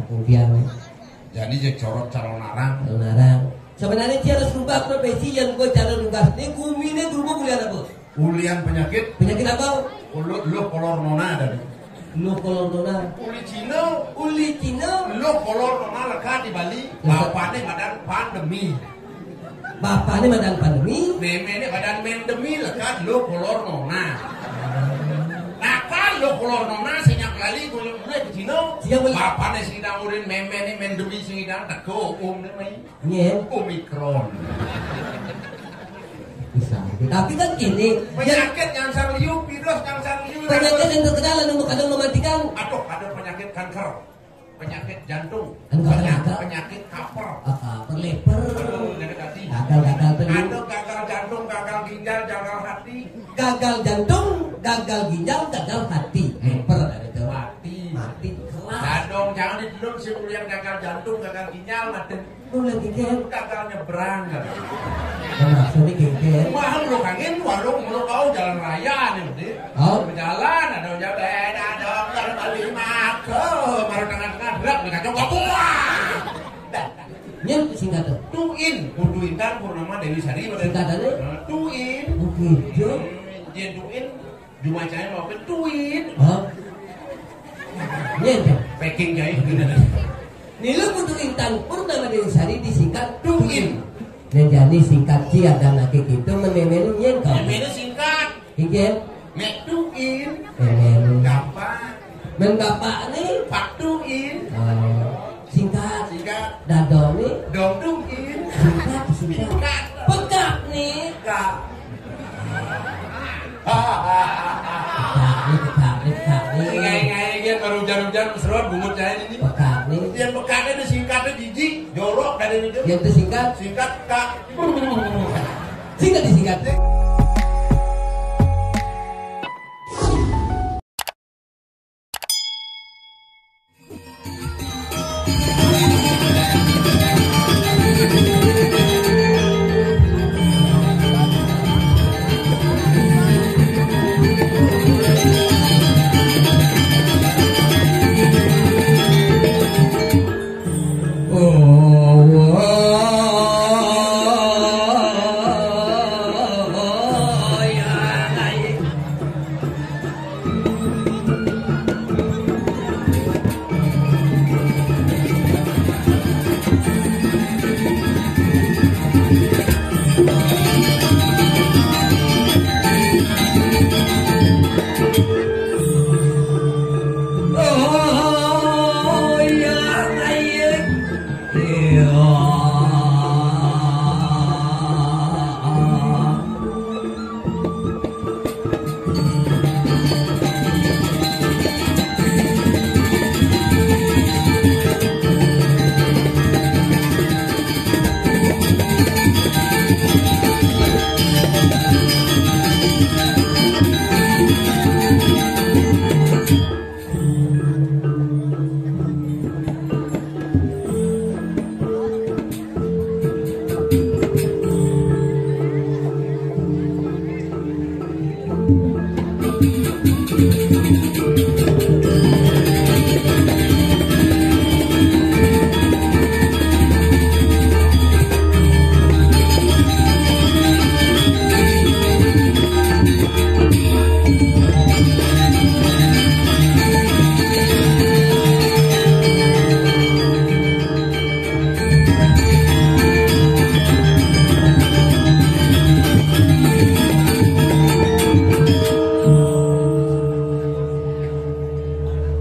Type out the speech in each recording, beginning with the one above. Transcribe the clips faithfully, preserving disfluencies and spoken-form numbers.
Kemudian. Jadi, ya, corot calon arang. Calon arang. Sebenarnya dia harus rubah profesi yang gue calon rubah. Ini gumine berubah kuliah apa? Ulian penyakit. Penyakit apa? Ulu, lu kolor nona tadi. Lu kolor nona. Uli Cina. Uli Cina. Lu kolor nona leka di Bali. Bapaknya madan pandemi. Bapaknya madan pandemi. Meme ini madan mendemi leka lu kolor nona. Nah, kan lu kolor nona sing nyang lali kulit gue ke Cina. Siapa? Bapaknya sing ngidang urin, meme ini mendemi sing ngidang teko umne mai. Iya. Omikron. Bisa. Tapi kan gini, penyakit yang sang liu, virus yang sang liu. Penyakit yang terkenal anu kadang mematikan. Aduh, ada penyakit kanker, penyakit jantung, penyakit, penyakit kaper, ah, kaper, leper, penyakit hati, gagal, gagal, ada gagal jantung, gagal ginjal, gagal hati, gagal jantung, gagal ginjal, gagal hati, leper ada itu. Mati. Mati. Kelas. Dadong, jangan ditelur si yang gagal jantung, gagal ginjal, mati. Lu lagi kan? Gagal nyebrang, kan? Nah, maksudnya gengkel. Mahal lu kangen warung lu kau jalan raya nih, Budi. Oh? Jalan, ada ujar, eh, ada dokter beli mako, baru tengah-tengah berat, nih kacau, gak buah. Nyen singkat tuh. Tuin, Putu Intan Purnama Dewi Sari, singkatannya? Nah, Tuin. Oke, Jo. Dia Tuin, Jumacanya mau ke Tuin. Hah? Nyen tuh. Packing jahit gitu. Nilu Putu Intan Purnama Dewi Sari disingkat Tuin. Nyen jani singkat cia dan laki gitu, menemenu nyen kau. Menemenu singkat. Iya. Mek Tuin. Menemenu. Gampang. Men bapak nih. Pak Tuin. Oh, singkat. Singkat. Dadong nih. Dong Tuin. Singkat, singkat. Singkat. Pegap nih. Pegap. Pegap nih, pegap nih, pegap nih. Ngai-ngai dia baru hujan-hujan, seruan bungut saya ini. Pegap nih. Dia pegapnya itu singkatnya jijik, jorok dari itu. Dia itu singkat. Singkat, Kak. Singkat disingkat.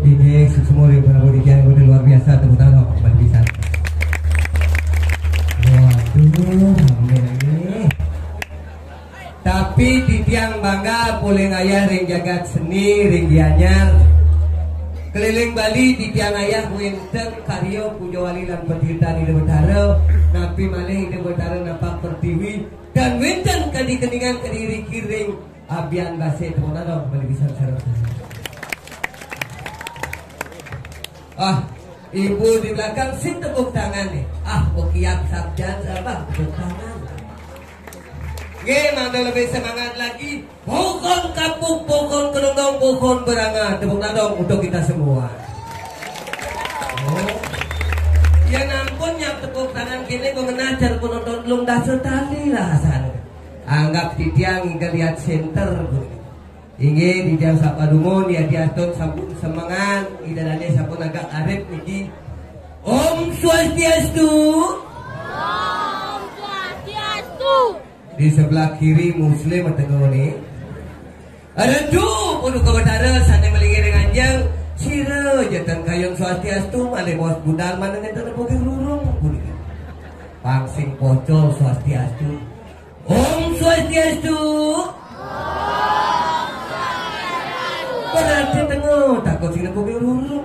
Ini semua yang pernah berikan udah luar biasa, tepuk tangan dong, kembali bisa. Waduh, rame lagi. Tapi titiang bangga polih ngayah ring jagat seni ring Gianyar. Keliling Bali titiang ngayah wénten karya puja wali lan patirtan Ida Betara, napi malih Ida Betara napak pertiwi, dan wénten kadi keningan kadi riki ring abian basé. Tepuk tangan bagi pisan sareng. Ah, ibu di belakang sing tepuk tangan nih. Ah, pekiat sarjan sabar tepuk tangan. Nggih, mangda lebih semangat lagi. Pohon kapuk, pohon kedondong, pohon beranga. Tepuk tangan untuk kita semua. Oh. Tepuk tangan kéné, gua ngenah cara penonton lung dasa tali lah asané. Anggap titiang ngiga lihat center. Inggih, titiang sapa dumun, yadiastun sampun semengan, Ida dané sampun agak arep niki. Om Swastiastu. Om Swastiastu. Di sebelah kiri Muslim atau nih. Aduh, kudu ka Batara sané malinggih ring anjeng. Sira ja tan kayun Swastiastu, malih bos budal mana nénten bogé rurung punika. Pang sing pocol Swastiastu. Om Swastiastu. Berarti tengah takut sing bogé rurung.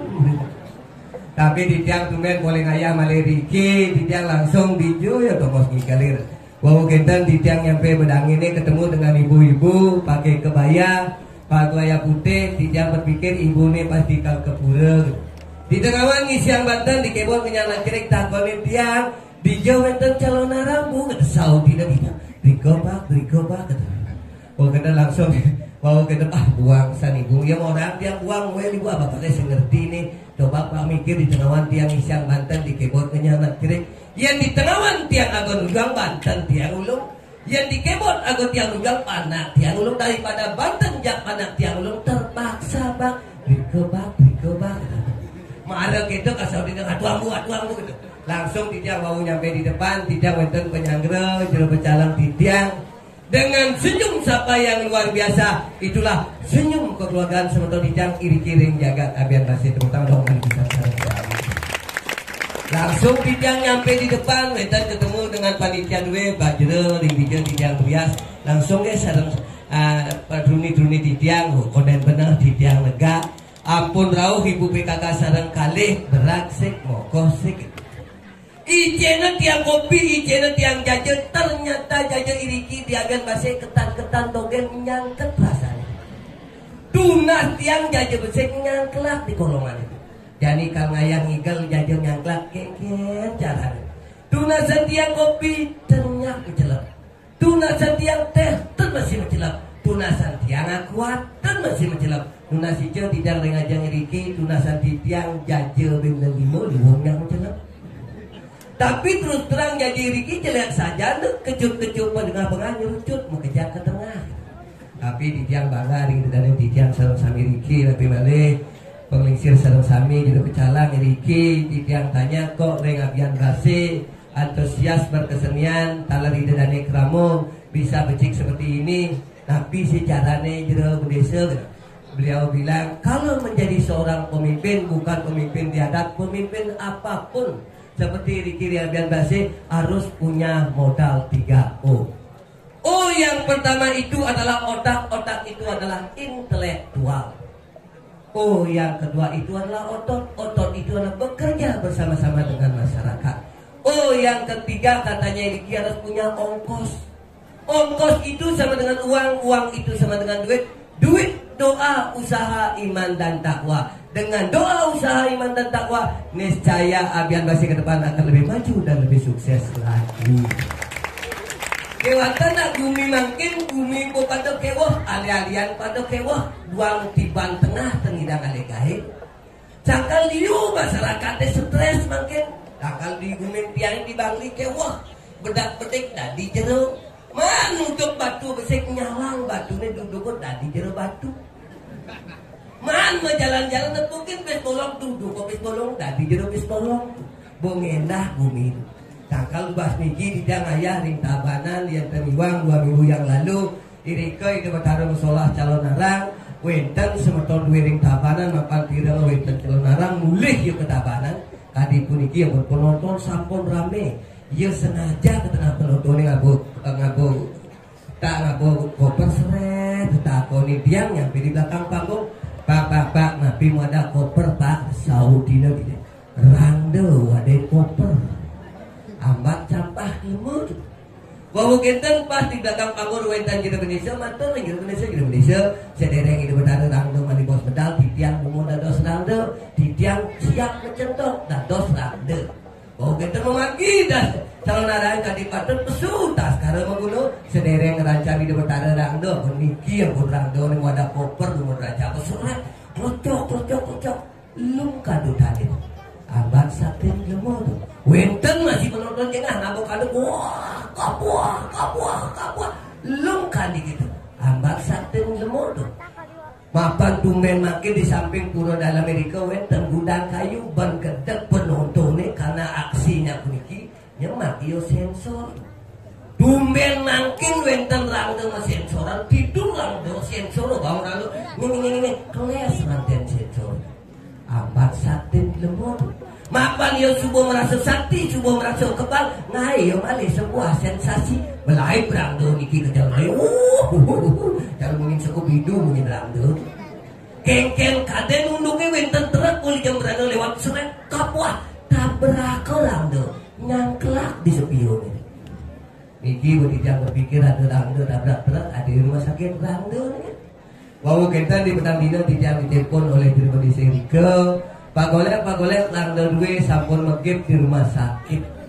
Tapi titiang tumbén polih ngayah malih riki, titiang langsung dija ya tongos ngiga lir. Wau kénten titiang nyampe bedanginé ketemu dengan ibu-ibu pakai kebaya, pakai kebaya putih, titiang berpikir ibuné pasti ka, ka pura. Di tengawan ngisiang banten, dikebot ngenyah anak cerik, takonin tiang, "Dija wénten calonarang, Bu?" Kata, "Saudina dija." "Drika, Pak, drika, Pak," kata. Wau kénten langsung, wau kénten, "Ah, buang san ibu." Ya, mau orang tiang buang, wéh, ibu apa pakai sing ngerti nih. Coba Pak mikir, di tengawan tiang ngisiang banten, dikebot ngenyah anak cerik. Yén di tengawan tiang agon ujang banten tiang ulung. Yén dikebot agon tiang ujang panak tiang ulung, daripada banten jak panak tiang ulung, terpaksa, Bang. Rika, Bang, rika, Bang. Mara gitu kasau di tengah, "Tuang Bu, tuang Bu," gitu. Langsung titiang wau nyampe di depan, titiang wénten penyanggra, jero pecalang titiang. Dengan senyum sapa yang luar biasa, itulah senyum kekeluargaan semeton titiang iriki ring jagat Abian Basih. Tepuk tangan dong, mari kita sareng-sareng. Langsung titiang nyampe di depan, wénten ketemu dengan panitia dué, Bajra, ring dija titiang rias. Langsung ké sareng, ah, padruni-druni titiang, oh, kondén bener titiang lega. Ampun rauh Ibu P K K sareng kalih, berat sik, mokoh sik. Icéna tiang kopi, icéna tiang jaja, ternyata jaja iriki di Abian Basih ketan-ketan dogén nyangket rasané. Tunas tiang jaja besik nyangklak di kolongan itu. Jani kal ngayah ngigel jaja nyangklak, kénkén carané. Tunasan tiang kopi, tenyak macelep. Tunasan tiang téh, ten masih macelep. Tunasan tiang aqua, ten masih macelep. Tunas ijo titiang ring ajeng iriki, tunasan titiang jaja buin lima, liwung nyang macelep. Tapi terus terang jaja iriki jelék sajan, kecut-kecut padengah-dengah nyrucut, makejang ka tengah. Tapi titiang bangga ring Ida dané titiang sareng sami iriki, napi malih panglingsir sareng sami jero pecalang iriki, titiang tanya kok ring Abian Basih, antusias berkesenian, taler Ida dané krama bisa becik seperti ini, napi sih carané jero bendésa? Beliau bilang, kalau menjadi seorang pemimpin, bukan pemimpin di adat, pemimpin apapun, seperti iriki ring Abian Basih, harus punya modal tiga O. O yang pertama itu adalah otak, otak itu adalah intelektual. O yang kedua itu adalah otot, otot itu adalah bekerja bersama-sama dengan masyarakat. O yang ketiga katanya iriki harus punya ongkos. Ongkos itu sama dengan uang, uang itu sama dengan duit. Duit, doa, usaha, iman, dan takwa. Dengan doa, usaha, iman, dan takwa, niscaya Abian Basih ke depan akan lebih maju dan lebih sukses lagi. Kéwanten nak gumi mangkin, gumi pada kéweh, ali-alian pada kéweh, duang tiban tengah ten ngidang alih gaib. Sangkal liu masyarakaté strés mangkin. Sangkal di gumin tiang di Bangli kéweh, bedak-bedik dadi jero. Maan nutup batu besik, nyalang batuné, duduk dadi jero batu. Maan majalan-jalan nepukin bis bolong, duduk bis bolong, dadi jero bis bolong. Bong éndah gumi. Sangkal ubas niki titiang ngayah ring Tabanan yén ten iwang dua minggu yang lalu, irika Ida Batara masolah calonarang, wénten semeton dué ring Tabanan mapan pireng wénten calonarang mulih ya ka Tabanan. Kadi puniki ampun penonton sampun ramé. Ya sengaja ka tengah penontoné ngaba, ngaba, tak ngaba koper, srét, takonin tiang nyampe di belakang panggung. "Pak, Pak, Pak, napi mawadah koper, Pak?" Saut dina gini. "Rangda wadahin koper. Ambat campah lima." Wau kénten pas di belakang panggung wénten jero bendésa, matur ring jero bendésa, "Jero bendésa, sadéréng Ida Batara rangda malih bos medal, titiang bungut dados rangda, titiang siap macentok dados rangda." Wau kénten mamargi das calonarang kadi patut, pesu taskara maguna, sadéréng ngranjang Ida Batara rangda, puniki ampun rangda ning wadah koper, bungut raja, pesu, srét, klocok, klocok, klocok. Lung kadutané. Ambat saking lemu to. Wénten masih Tengah ngabuk-abuk, wah, kapuah, kapuah, kapuah. Lungkan di gitu. Ambak satin lemur tu. Mapan tumben mangkin di samping pura dalam irika wénten gudang kayu, ban gedeg penontoné karena aksinya puniki nyemak ia sensor. Tumben mangkin wénten rangda masensoran, tidur rangda sensor, bang rangda ngene-ngene, keles manten sensor. Ambat satin lemur. Mapan ia suba merasa sakti, suba merasa kebal, ngaé ia malih sebuah sensasi. Melaib rangda niki kejang ngaé. Uh, cara mungkin saka bidu mungkin rangda. Kéngkén kadén unduké wénten truk uli jam berana lewat seret kapuah tabraka rangda nyangklak di sepioné. Niki mun titiang kepikir ada rangda tabrak truk, ada di rumah sakit rangda niki. Wau kénten di petang dina titiang ditelepon oleh Jero Bendese irika, "Pak Golék, Pak Golék, rangda dué sampun megip di rumah sakit."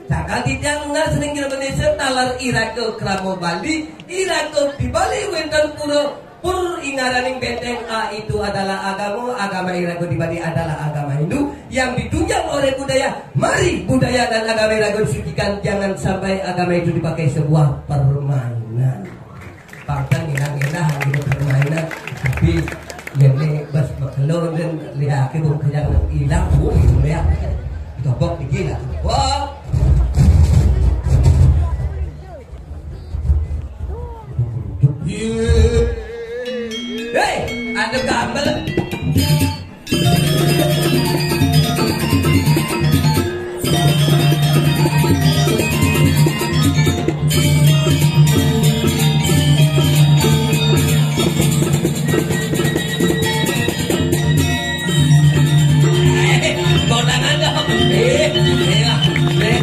Cakal titiang nunas ring Jero Bendese taler iraga krama Bali, iraga di Bali wénten pura pur ingaraning benteng A itu adalah agama, agama iraga di Bali adalah agama Hindu yang ditunjang oleh budaya. Mari budaya dan agama iraga disucikan, jangan sampai agama itu dipakai sebuah permainan. Pangkal ngenah-ngenah gitu permainan. Tapi yén né bas makelo dan liaké bung kejang ilang, oh, ilang. Topok dikit lah. Wah. Hei, ada gambar. Bau tangan dong. Eh, eh, eh.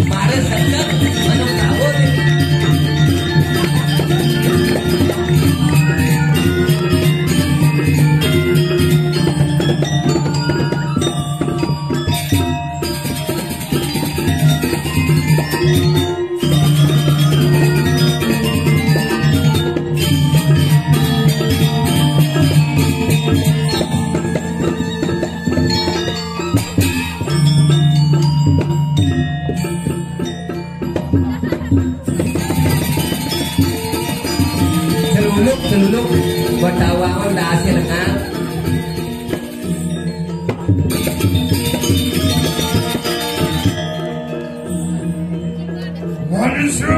Mari, seger. Manuk tahu nih. Celuluk, celuluk, buat tawa, oh, ndak hasil, nah. Manusia.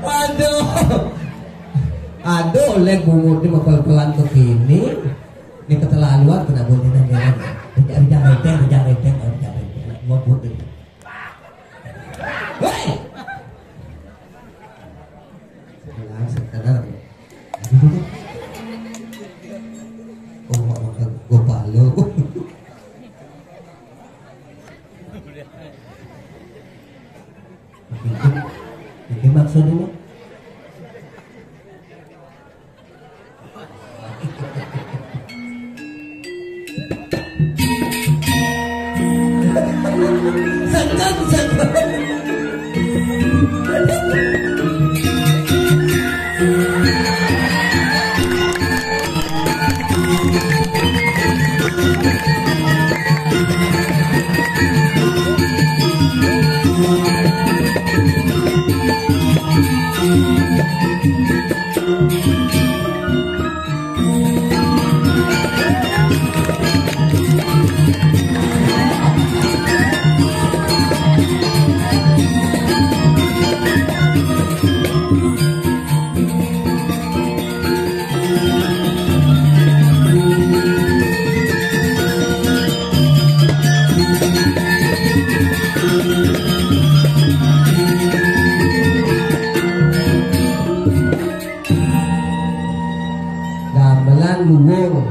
Aduh. Aduh, oleh bungut ini mepel-pelan ke sini. Ini keterlaluan kena bunyi ini. Rejang, rejang renteng, rejang renteng, rejang renteng. Mau bunyi. Hei! Sekarang, sekarang. Oh, mak makan gopalo. Seken, seken. Gamelan luwung,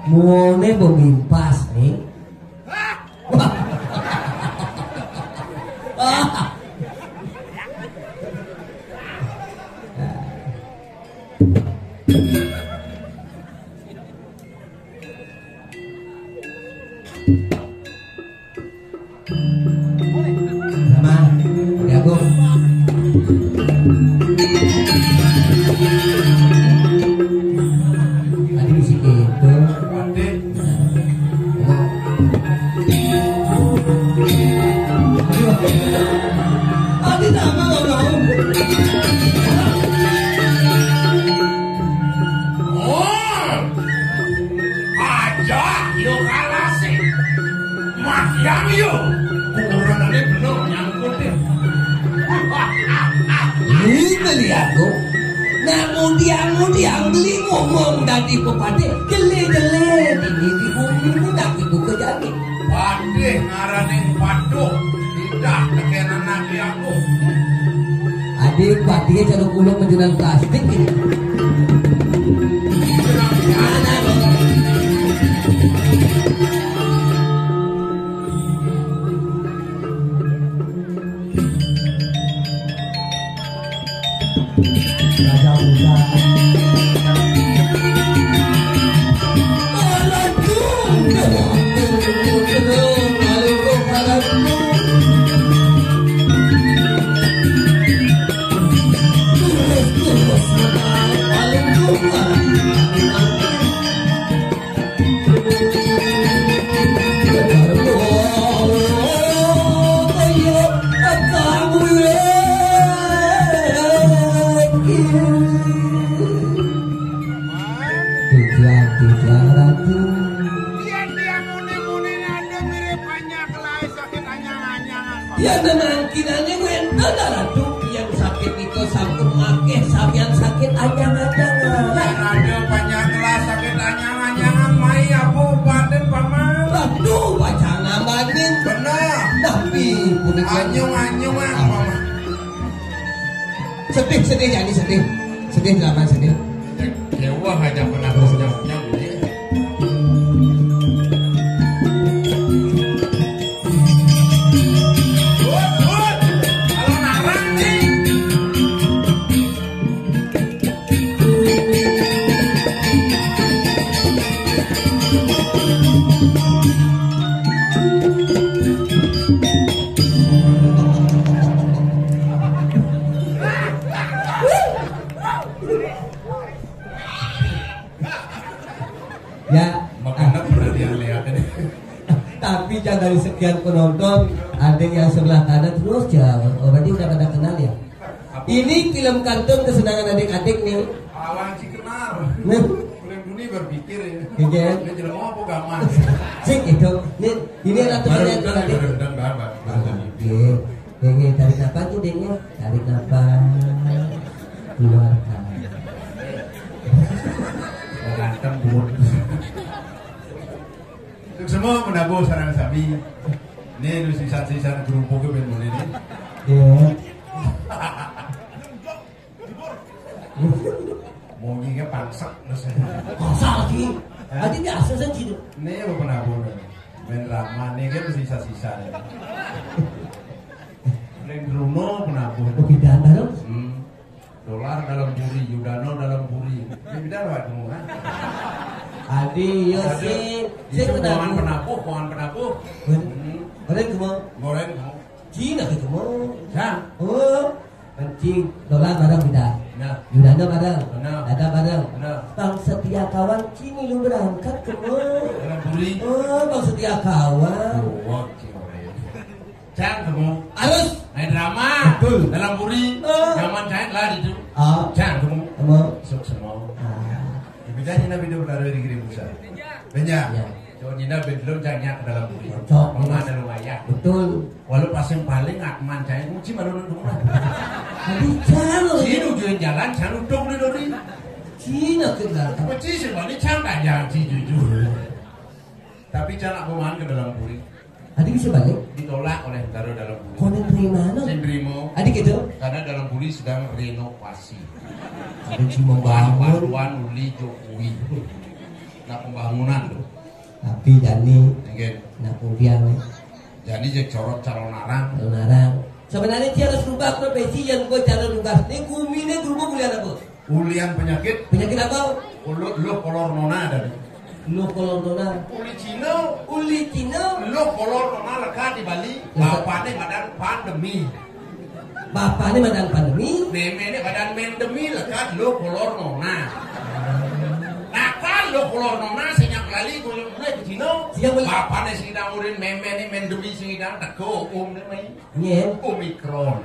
muwone bemimpas nih. Sama, ya, Bu. Tadi bisi gitu. Tadi nama lo tahu? Oh, aja yo kalah sih. Mahyang yo. Kuburanane bener nyangkut ya. Ini lihat tuh. Nah, mudiang-mudiang beli ngomong dadi pepatih, jele-jele dini di bumi mudah dibuka jadi. Padih ngarane paduh, lidah teken anak liaku. Adik, padih cara kulo menjunan plastik ini. Titiang, titiang, Ratu. Iya, dia muni-muni nado mirip banyak lah, sakit anyang-anyangan. Iya, memang kinane wenten, Ratu. Yang sakit itu sampun akeh, sampeyan sakit anyang-anyangan. Nado banyak lah, sakit anyang-anyangan. Mai apa obatin, Paman? Ratu, pacang nambani. Bener. Tapi punika anyung-anyungan, Paman. Sedih, sedih, ya, ini sedih. Sedih, delapan sedih. Dewa aja pernah punya punya beli. Kalau narang nih. Ya, makanya pernah dia lihat ini. Tapi jangan dari sekian penonton, ada yang sebelah kanan terus jauh. Oh, berarti udah pada kenal ya? Ini film kartun kesenangan adik-adik nih. Awan si kenal. Nih. Belum dunia berpikir ya. Gitu ya? Ini jelema apa gaman? Sik gitu. Ini ini adalah temannya adik. Baru udah, baru udah, baru, baru. Iya. Denge, tarik nafas tuh, Denge. Tarik nafas. Keluarkan. Berantem, Bu. Untuk semua menabuh sarang sami. Ini lu sisan-sisan kerupuk itu ben ini. Iya. Monyet pangsek. Kasar lagi. Hah? Tadi biasa saja. Ini apa penabuh? Ben Rama, ini kan sisa-sisa. Ring Bruno penabuh. Perbedaan baru? Hmm. Dolar dalam buri, Yudano dalam buri. Ini beda apa kamu, kan? Adi, iya sih. Sing kena buangan penabuh, buangan penabuh. Goreng kemo. Goreng kemo. Cina ke kemo. Ya. Oh, kencing dolar bareng kita. Nah. Yudana bareng. Benar. Dada bareng. Benar. Bang setia kawan, kini lu berangkat kemo. Dalam buri. Oh, bang setia kawan. Oh, cewek. Cang kemo. Harus. Main drama. Betul. Dalam buri. Oh. Nyaman cang lah itu. Ah. Cang kemo. Kemo. Sok semua. Ah. Bedanya nabi dua belas hari kirim Musa. Benya. Ya. Cowok nyinda bendelon cang nyak ke dalam buri. Cocok. Mama ada lumayan. Betul. Walau pasang paling akman cang kunci malu nundung lah. Tadi cang. Cina ujuan jalan, cang uduk di dori. Cina kenal. Kunci sih balik cang tak jangan jujur. Tapi cang nak pemahaman ke dalam buri. Tadi bisa balik? Ditolak oleh negara dalam buri. Kono terima no? Sing terima. Tadi gitu? Karena dalam buri sedang renovasi. Ada cuma bangun. Bantuan uli Jokowi. Nah, pembangunan tuh. Tapi Jani, enggak. Nak kemudian Jani jadi corot calon arang. Calon arang. Sebenarnya dia harus rubah profesi yang gue calon rubah. Ini gumi ini berubah kuliah apa? Ulian penyakit. Penyakit apa? Ulut lu kolor nona ada nih. Lu kolor nona. Uli Cina. Uli Cina. Lu kolor nona lekat di Bali. Lekat. Bapaknya badan pandemi. Bapaknya badan pandemi. Memene badan mendemi lekat lu kolor nona. Nah kan lu kolor nona senyap lali kulit gue ke Cina. Siap, Bali. Bapaknya sing urin memene mendemi sing idang teko umne mai. Nyen. Omikron.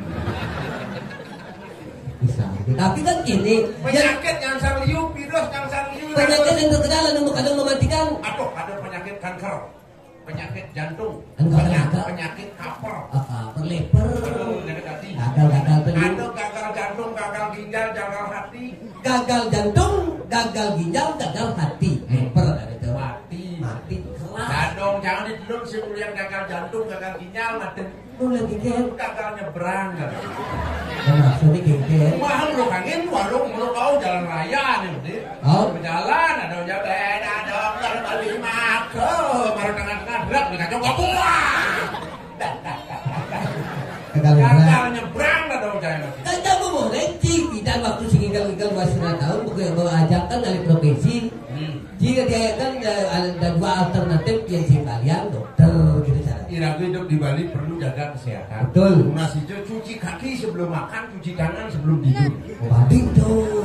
Bisa. Tapi kan gini, penyakit yang sang liu, virus yang sang liu. Penyakit yang terkenal dan kadang mematikan. Aduh, ada penyakit kanker, penyakit jantung, anu, penyakit, kanker. Penyakit kaper. Ah, kaper, leper. Aduh, sakit hati. Gagal, gagal tuh. Ada gagal jantung, gagal ginjal, gagal hati. Gagal jantung, gagal ginjal, gagal hati. Hmm. Leper ada itu. Mati. Mati. Kelas. Dadong, jangan ditelur si yang gagal jantung, gagal ginjal, mati. Lu lagi kan? Gagal nyebrang kan. Nah, maksudnya gengkel. Mahal lu kangen warung lu kau jalan raya nih, Budi. Oh. Berjalan, ada ujar beda dokter beli mako, baru tengah-tengah berat dikacau gua buang. Gagal nyebrang. Gagal nyebrang ada ujar masih. Kan kamu mau rencing, dan waktu sing gagal-gagal masih lima tahun, bukan bawa ajakan dari provinsi. Hmm. Jika dia kan ada, ada dua alternatif yang sing kalian dokter gitu cara. Iraku hidup di Bali perlu jaga kesehatan. Betul. Lunas hijau, cuci kaki sebelum makan, cuci tangan sebelum tidur. Penting tuh.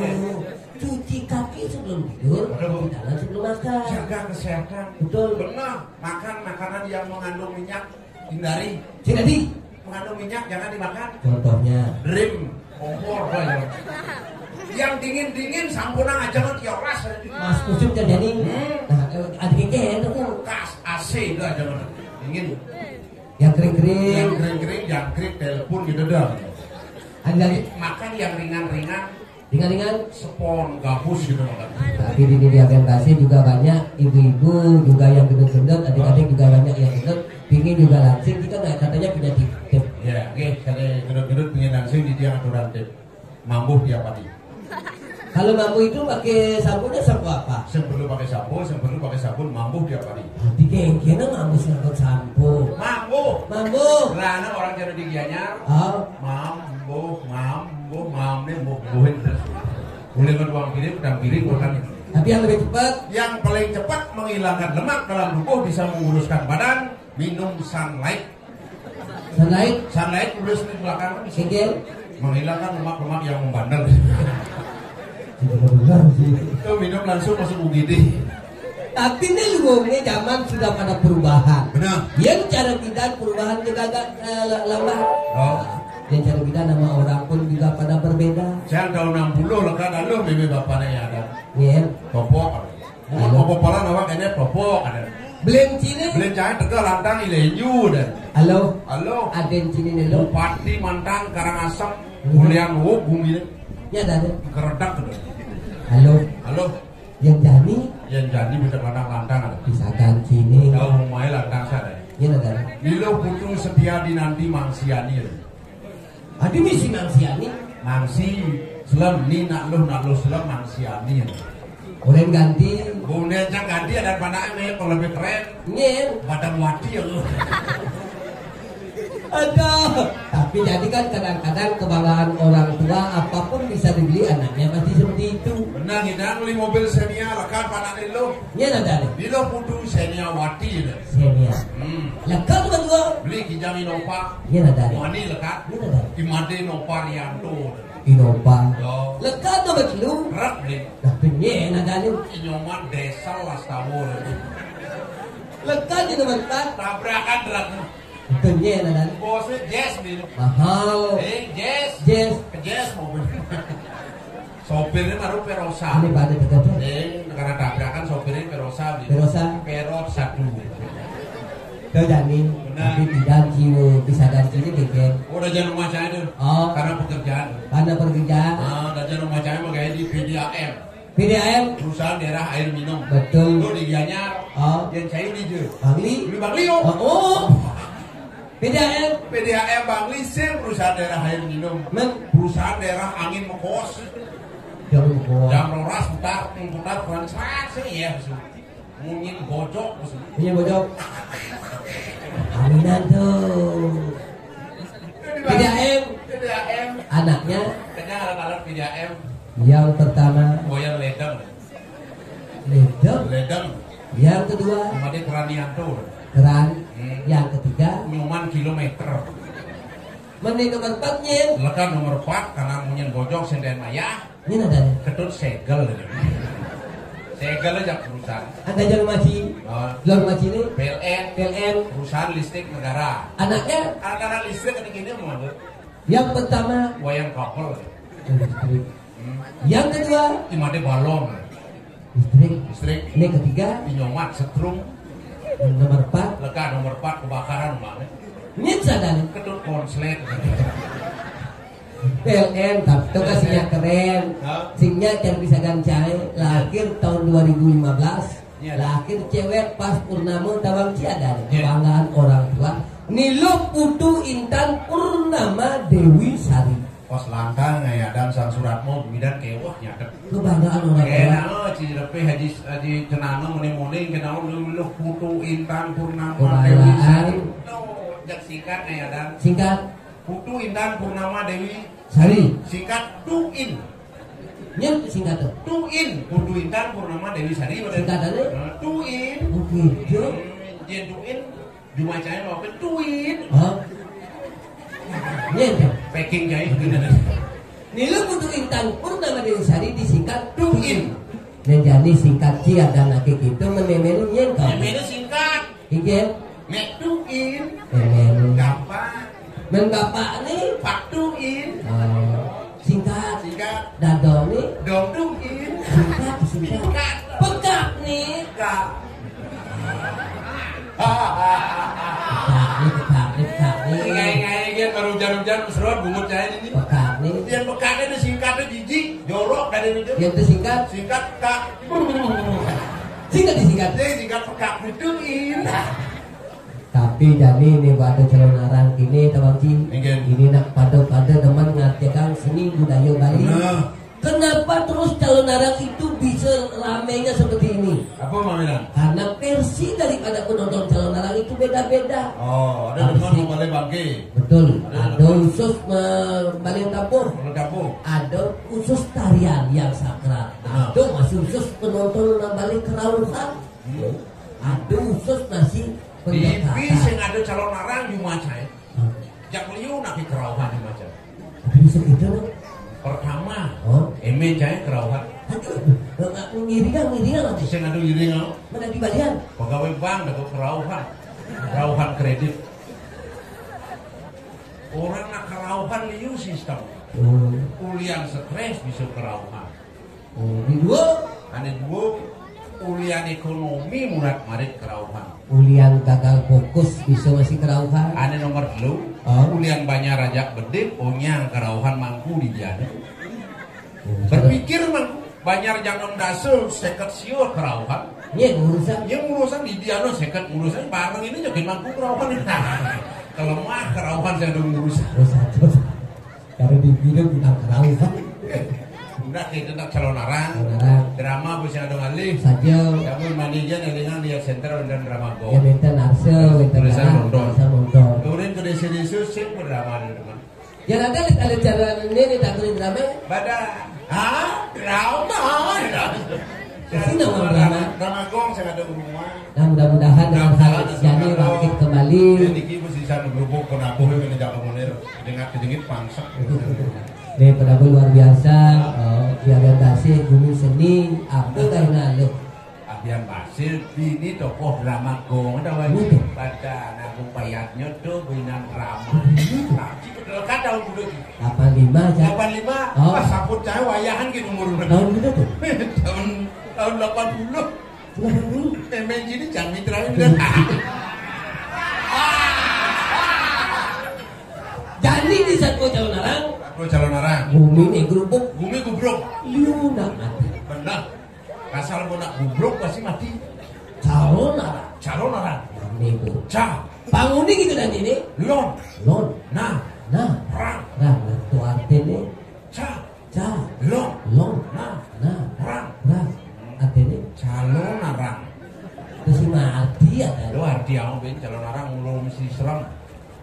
Cuci kaki sebelum tidur, betul. Cuci tangan sebelum makan. Jaga kesehatan. Betul. Benar. Makan makanan yang mengandung minyak, hindari. Tidak di. Mengandung minyak jangan dimakan. Contohnya. Rim, kompor, apa ya? Yang dingin-dingin sampunang aja kan tiap ras. Mas kusut kan jadi. Hmm. Nah, eh, ada keke ya itu kan. Kulkas, A C itu aja kan. Dingin. Yang kering-kering. Yang kering-kering, jangkrik, telepon gitu dah. Ada lagi. Makan yang ringan-ringan. Ringan-ringan. Sepon, gabus gitu makan. Tapi di, di Agen Tasik juga banyak ibu-ibu juga yang gendut-gendut, adik-adik juga banyak yang gendut. Pingin juga langsing, kita nggak katanya punya tip. Ya, oke. Kalau gendut-gendut pingin langsing di dia aturan tip. Mambuh tiap hari. Kalau mambuh itu pakai sabunnya sabun apa? Yang perlu pakai sabun, yang perlu pakai sabun, mambuh tiap hari. Tapi kayaknya mambuh sabun sampo. Mambuh. Mambuh. Lah, anak orang jadi di Gianyar. Oh. Mambuh, mambuh, mambuh, mambuhin terus. Boleh berbuang kiri, pedang kiri, bukan. Tapi yang lebih cepat. Yang paling cepat menghilangkan lemak dalam tubuh, bisa menguruskan badan, minum Sunlight. Sunlight. Sunlight terus di belakang kan bisa. Kegel. Menghilangkan lemak-lemak yang membandel. Tidak benar sih. Itu minum langsung masuk U G D. Tapi ini luongnya zaman sudah pada perubahan. Benar. Yang cara kita perubahan juga agak eh, lambat. Oh. Yang cara kita nama orang pun juga pada berbeda. Saya tahun enam puluh lekat lalu mimi bapaknya ya ada. Iya. Topok. Halo. Apa paran awak ini topok ada. Belum cina. Belum jangan tegal lantang ilenyu ada. Halo. Halo. Ada yang cina ni lo. Bupati mantan Karangasem. Bulian wo bumi ni. Ya ada ada. Keredak tu. Halo. Halo. Yang jani. Yang jani bisa lantang lantang ada. Bisa ganti ni. Tahu mai lantang sana. Ya ada ada. Milo putu setia dinanti mangsiani ada. Adi misi mangsi ani. Mangsi, selem ni nak lu nak lu selem mangsi ani. Ulen ganti. Ulen cang ganti ada panaknya kalau lebih keren. Nyen. Badan wati ya lu. Ada. Tapi jadi kan kadang-kadang kebanggaan orang tua apapun bisa dibeli anaknya pasti seperti itu. Nah, ngidang beli mobil Xenia, lekad panak Nilo. Nyén adané? Nilo Putu Xenia Wati. Xenia. Hmm. Lekad nomor dua. Beli Kijang Innova. Nyén adané? Mani lekad. Nyén adané? Imade Nova Rianto. Innova. Yo. Lekad nomor telu. Truk beli. Nah, nyén adané? Inyoman Diesel Lastawa. Lekad nomor empat. Tabrakan truk. Itu nyén adané? Bosnya Jazz nih. Mahal. Eh, Jazz. Jazz. Jazz mobil. Sopirnya baru Perosa. Ini pada dekat. Eh, karena tabrakan sopirnya Perosa gitu. Perosa. Perot satu. Tuh Jani. Benar. Tapi tidak jiwa bisa dan sini bikin. Oh, udah jangan rumah saya tuh. Oh. Karena pekerjaan. Karena pekerjaan. Ah, udah jangan rumah saya mah kayak di P D A M. P D A M. Perusahaan daerah air minum. Betul. Tuh di Gianyar. Oh. Yang saya di Bangli. Beli Bangli yo. Oh. Oh. P D A M. P D A M Bangli sih perusahaan daerah air minum. Men. Perusahaan daerah angin mekos. Jam mekos. Jam roras putar, putar kurang serat sih ya. Munyin bojok maksudnya. Munyin bojok. Aminan tuh. P D A M. P D A M. Anaknya. Kenyang alat-alat P D A M. Yang pertama. Boyan Ledeng. Ledeng. Ledeng. Yang kedua. Made Keranianto. Keran. Hmm. Yang ketiga. Nyoman kilometer. Mending nomor empat nyén. Lekan nomor empat karena munyin bojok senden mayah. Nyén adané? Ketut segel. Segel aja perusahaan. Ada jalur maci. Oh. Jalur maci ini. P L N. P L N. Perusahaan listrik negara. Anaknya? Anak-anak listrik ini gini mau. Yang pertama. Wayang kapel. Listrik. Hmm. Yang kedua. Imade balon. Listrik. Listrik. Ini ketiga. Inyomat setrum. Nomor empat. Lega nomor empat kebakaran mana? Nyén sadar. Ketut konslet. P L N, tapi itu kan singnya keren. Hah? Singnya yang bisa gancai, lahir tahun dua ribu lima belas. Iya. Lahir cewek pas purnama tabang ciadan. Iya. Kebanggaan orang tua. Nilo Putu Intan Purnama Dewi Sari. Pas lantang ngayadan Sang Suratmo, midan kewah nyatet. Kebanggaan orang tua. Kena, oh, Ci Repe Haji, Haji Cenana muni-muni, kena, oh, Nilo Putu Intan Purnama Dewi Sari. Kebanggaan. Tuh, jak singkat ngayadan. Singkat. Putu Intan Purnama Dewi Sari. Singkat Tuin. Nyén singkat tuh. Tuin. Putu Intan Purnama Dewi Sari. Singkatannya? Nah, Tuin. Oke, itu. Hmm, dia Tuin. Jumacanya mau ke Tuin. Hah? Nyén tuh. Packing jahit gitu. Nilo Putu Intan Purnama Dewi Sari disingkat Tuin. Tuin. Nyén jadi singkat cia dan laki gitu menemenu nyén kau. Menemenu singkat. Iya. Mek Tuin. Menemenu. Gampang. Men bapak nih. Pak Tuin. Oh, singkat. Singkat. Dadong nih. Dong Tuin. Singkat, singkat. Singkat. Pekak nih. Pekak. Pekak nih, pekak nih, pekak nih. Ngai-ngai dia baru hujan-hujan seruan bungut saya ini. Pekak nih. Dia pekaknya disingkatnya jijik, jorok dari itu. Dia tuh singkat. Singkat, Kak. Singkat disingkat. Dia singkat pekak Tuin. Tapi jani ini pada calonarang kini, Tabang Ci. Inggih. Ini nak pada-pada demen ngartikan seni budaya Bali. Nah. Kenapa terus calonarang itu bisa ramenya seperti ini? Apa, Mamiran? Karena versi daripada penonton calonarang itu beda-beda. Oh, ada. Apa demen sih? Mau balik bangke. Betul. Ada. Ada demen khusus me-, balik kampung. Balik kampung. Ada khusus tarian yang sakral. Benar. Ada masih khusus penonton nang balik kerauhan. Hmm. Ada khusus masih. Di pendekatan. Sing ada calonarang di rumah saya. Hah? Jak liu nak kerauhan di rumah saya. Tapi bisa gitu, loh. Pertama, oh, emen saya kerauhan. Aduh, ngiringan, ngiringan lagi. Sing ada ngiringan. Mana di balian? Pegawai bank dah kerauhan. Kerauhan kredit. Orang nak kerauhan liu sistem. Hmm. Ulian stres bisa kerauhan. Oh, di dua. Ane dua, ulian ekonomi murah marit kerauhan. Ulian gagal fokus bisa masih kerauhan. Ane nomor telu, oh, ulian banyak rajak bedit, onyang kerauhan mangku di jana. Oh, berpikir mangku, banyak jangan dasar seket siur kerauhan. Iya, urusan. Iya, urusan di jana seket urusan, bareng ini jadi mangku kerauhan. Kelemah kerauhan saya ada urusan. Oh, satu. Karena di bidang tentang kerauhan. Udah kita tak calonarang. Calonarang. Drama bisa ada ngalih. Saja. Kamu manajer dengan dia center dan drama go. Ya, minta narsa, minta tulisan nonton. Tulisan nonton. Kemudian ke desa-desa sih drama ada teman. Ya, nanti ada cara ini, ini tak tulis drama. Pada. Hah? Drama. Sing nama drama? Drama Gong sing ada rumah. Nah, mudah-mudahan dengan hal jani bangkit kembali. Niki mesti bisa ngrubuk penabuh yang menjak komunir. Dengan kejengit pangsak. Ini penabuh luar biasa. Oh, biar biar tasih bumi seni apa kayak ngalih. Abian Basil, bini tokoh drama Gong, ada lagi. Betul. Pada anak payatnya tuh binan drama. Tapi betul kan tahun dulu. Delapan lima aja. Delapan lima. Oh. Pas saput saya wayahan gitu umur. Tahun gitu tuh. Tahun tahun delapan puluh. Delapan puluh. Memang gini Cang Mitra ini kan. Jadi di satu calon orang. Dua calon orang. Bumi nih gerubuk. Bumi gubruk. Liu nak mati. Benar. Asal mau nak gubruk pasti mati. Calon orang. Calon orang. Bumi gubruk. Ca. Panguni gitu dan ini. Lon. Lon. Nah. Nah. Rang. Rang. Nah, tuh artinya. Ca. Ca. Lon. Lon. Nah. Nah. Rang. Rang. Artinya. Calon orang. Terus si arti ya kan? Lo arti yang ben calon orang ulun mesti serem.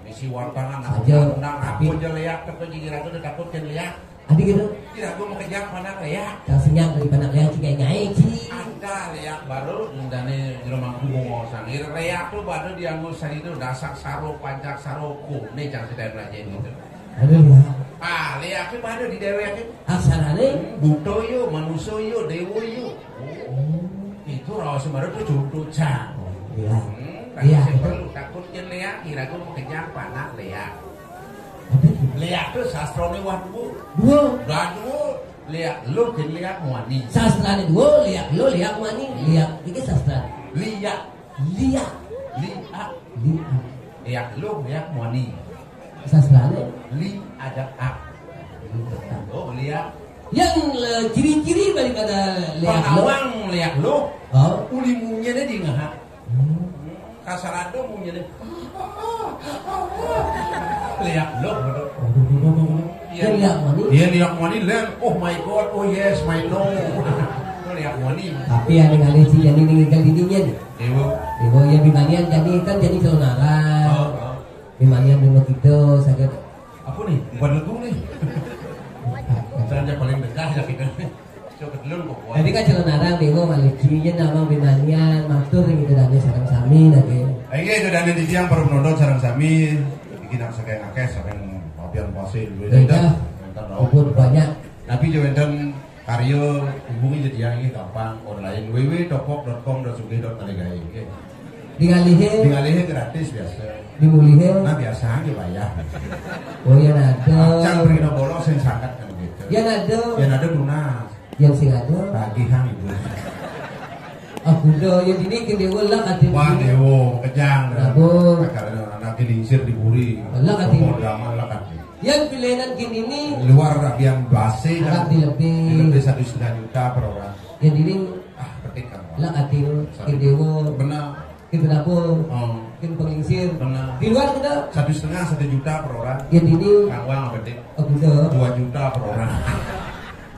Misi wartangan aku Saja, nang tapi aku aja leak tapi jigir aku udah takut kan leak. Adi gitu. Tidak aku mau kejang panak leak. Yang senyap dari panak leak sih kayak nyai sih. Ada leak baru nendane jero mangku mau sangir leak tuh baru dianggo sari itu dasak saro pancak saro kone cang sedaya belajar gitu. Aduh ya. Ah, leak itu baru di dewek itu. Aksarane buto yo, manuso yo, dewo yo. Oh. Itu raos baru tuh contoh cang. Iya. Hmm, iya, itu perlu takut kan leak, kira aku mau kejang panak leak. Leak tuh sastrone wah dua. Dua. Dua dua. Leak lo kan leak muani. Sastrane dua, leak lo leak muani. Leak iki sastra. Liak. Liak. Liak. Liak. Leak lo leak muani. Sastrane li ada ak. Oh, liak. Yang eh, ciri-ciri daripada leak lo. Panawang leak lo. Oh. Uli munyene di ngaha. Hmm. Kasarado munyene. Leak lo betul. Waduh, waduh, waduh, waduh. Iya. Yang lihat mani. Iya liak mani len. Oh my god, oh yes, my no. Itu liak mani. Tapi ada ngalih sih jadi nih kan dirinya nih. Ibu. Ibu yang dibandingkan jadi kan jadi calon arang. Oh, oh. Di mana yang bener gitu saja. Apa nih? Bukan legu nih. Saja paling dekat ya kita. Coba dulu kok. Jadi kan calon arang di gua malah cirinya nama binanian matur gitu dan dia sarang sami lagi. Ayo itu dan di tiang para penonton sarang sami. Bikin nak saking akeh saking papian pasir dulu. Baik, dah. Ntar dong. Ampun banyak. Tapi jo enten karya hubungi jadi yang ini gampang online www.topok.com.sugih.nalegai. Oke. Di ngalihe. Di ngalihe gratis biasa. Di mulihe. Nah biasa aja bayar. Oh ya nado. Acan pergi no bolos yang sangat kan gitu. Ya nado. Ya nado lunas. Yang sing ado. Tagihan ibu. Aku do ya dini ke dewa lah kati. Wah dewo kejang. Aduh. Kakak anak lingsir di buri. Lah kati. Mau drama lah kati. Yang pilihan kini ini. Luar biang base. Agak di lebih. Di lebih satu setengah juta per orang. Yang dini. Ah, petik kan. Lah kati. Ke dewa. Benar. Kita dapur, oh. Kita penglingsir. Benar. Di luar kita satu setengah satu juta per orang. Ya dini. Kang Wang apa dek? Oh, gitu. Dua juta per orang.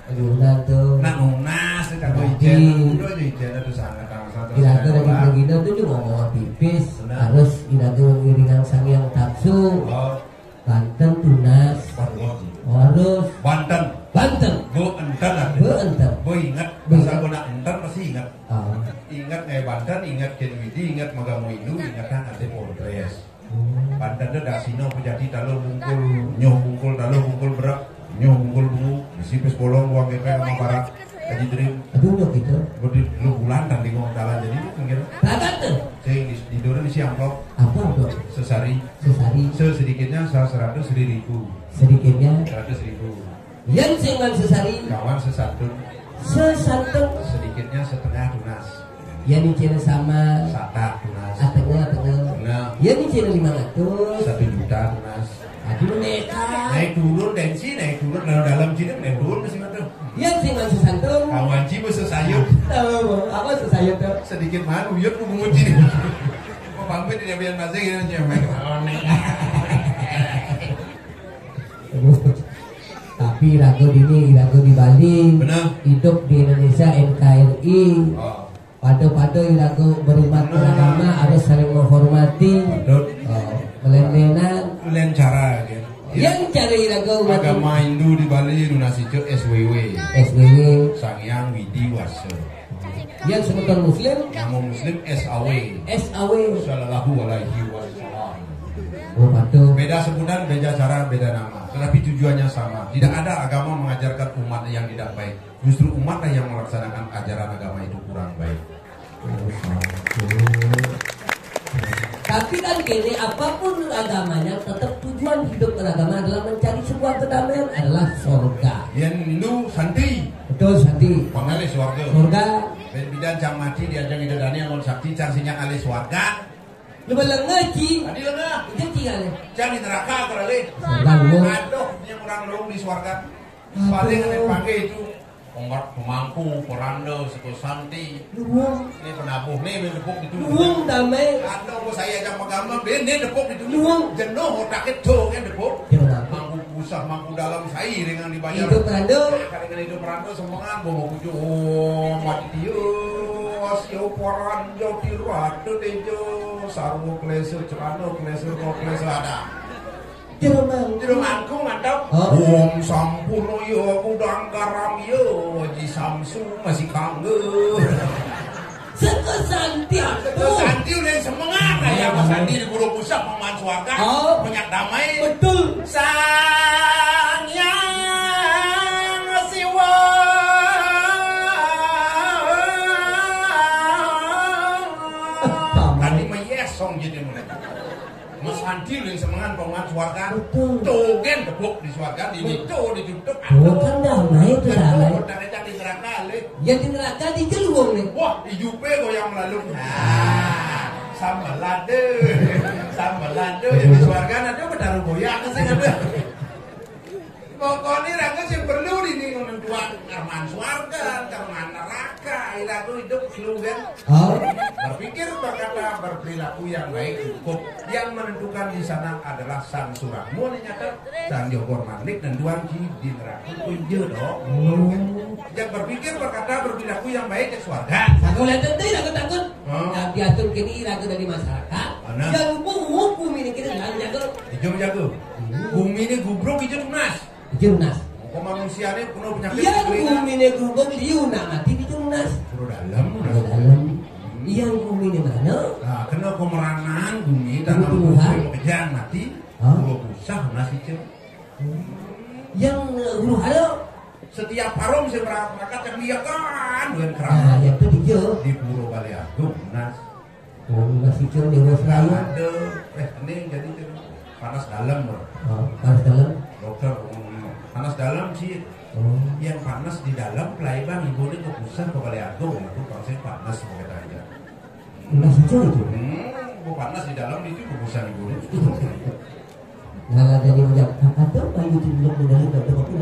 Aduh, nah tuh. Nah, lunas tuh kanggo ijen. Udah aja ijen itu sangat tangsa terus. Tidak ada lagi begini tuh cuma mau pipis. Benar. Harus tidak ada ngiringan sang yang taksu. Oh. Banten tunas. Banten. Harus. Banten. Banten. Bu enten atuh. Bu enten. Bu inget. Bu inget. Masa gua nak enten pasti inget. Oh. Inget nih Banten, inget Ken Widi, inget Magamu Indu, inget kan ate Polres. Oh. Banten tuh dasino pejati talu bungkul, nyoh bungkul talu bungkul berak, nyoh bungkul bungu, besi pes bolong, buang gepe sama barak, kaji dering. Aduh, nggak gitu. Berarti lu bulan tadi ngomong kalah jadi mungkin. Berapa tuh? Saya di, di dulu di si amplop. Apa tuh? Sesari. Sesari. Se sedikitnya sa seratus seribu. Sedikitnya. Seratus ribu. Yang sing ngan sesari. Kawan sesantun. Sesantun. Sedikitnya setengah tunas. Yang dicina sama. Sata tunas. Atengah, atengah. Nah. Yang dicina lima ratus. Satu juta tunas. Aduh, neka. Naik turun tensi, naik turun dalam dalam sini naik turun masih mata. Yang sing ngan sesantun. Kawan cibu sesayut. Tahu apa sesayut tuh? Sedikit malu, yuk lu menguji nih. Mau pamit di Abian Pasir gitu, cewek. Oh, neka. Tapi irago dini, irago di Bali, benar. Hidup di Indonesia N K R I. Oh. Pada-pada irago berumat beragama harus saling menghormati. Betul. Oh, melenenan. Lain cara gitu. Yang cari irago umat agama Hindu di Bali lunasico S W W. S W W. Sang Hyang Widi Wasa. Yang sebutan Muslim, nama Muslim S A W. S A W. Sallallahu alaihi wasallam. Oh, betul. Beda sebutan, beda cara, beda nama. Tetapi tujuannya sama. Tidak ada agama mengajarkan umat yang tidak baik. Justru umatlah yang melaksanakan ajaran agama itu kurang baik. Oh, betul. Tapi kan gini, apapun agamanya, tetap tujuan hidup beragama adalah mencari sebuah kedamaian, adalah surga. Yang Hindu santi. Betul, santi. Pangalis warga. Surga. Ben bidan cang mati diajang ida dani angon sakti cang sinyang alis warga. Lu belengah, Ci. Tadi lengah. Itu Ci kali. Cang di neraka kali. Surga lu. Aduh, dia kurang lung di swarga. Paling ada pakai itu. Pemangku, peranda, suku santi. Luwung. Ini penabuh nih, main tepuk itu. Luwung damai. Ada apa saya ajak agama, bende tepuk itu. Luwung. Jenuh otak itu kan tepuk. Jenuh. Mangku pusah, mangku dalam, saya dengan dibayar. Hidup peranda. Nah, dengan hidup peranda semua kan bawa kucu. Oh, mati dia. Sio poran jo tiru ada dejo. Sarwo kleso celana kleso kok kleso ada. Jero Mangku. Jero Mangku, mantap. Oh. Om sampun yo, udang garam yo, Haji Samsu masih kangge. Seko santi aku. Seko santi udah semangat lah ya, Mas Santi di Pura Pusat, Paman Suaka. Oh. Banyak damai. Betul. Sang Yang Siwa. Tadi mah yes song jadi mulai. Mas Andi lho semengan penguat suarga. Betul. Tugen debuk di suarga, di itu ditutup. Oh, kan damai itu, damai. Udah kita di neraka lho. Ya di neraka di jeluang nih. Wah, ijupe goyang melalu. Nah, sama lade. Sama lade ya di suarga nanti udah taruh goyang sih ada. Pokoknya raga sing perlu ini menentukan karman swarga, karman neraka, ila aku hidup slogan. Oh. Berpikir, berkata, berperilaku yang baik cukup. Yang menentukan di sana adalah sang surang. Mau nyata sang jogor manik dan tuan di di neraka kunci dong. Hmm. Yang berpikir, berkata, berperilaku yang baik ke swarga. Aku lihat nanti aku takut. Hah? Nah, diatur kini raga dari masyarakat. Mana? Yang hukum hukum ini kita jangan jago. Hijau jago. Hmm. Bumi ini gubruk hijau tunas. Hijau tunas. Kok manusia ini penuh penyakit. Iya, bumi ini gubruk liu nak mati hijau tunas. Pura dalam. Pura dalam. Yang bumi ini mana? Nah, kena pemeranan bumi tanah bumi kejang mati. Hah? Pura pusah tunas hijau. Yang huru hara. Setiap harum saya berangkat yang dia kan bukan kerana. Nah, itu hijau. Di Pura Balai Agung tunas. Oh, masih cuma di Australia. Ada, eh, ini jadi tu panas dalam, bro. Oh, panas dalam. Dokter ngomong, panas dalam sih. Oh. Yang panas di dalam, pelaiban ibu ni ke pusat ke Balai Agung, itu pasti panas, kata aja. Panas itu itu. Hmm, bu panas di dalam itu ke pusat ibu ni. Nah, jadi macam apa tu? Paling itu belum mendalam, tak ada apa.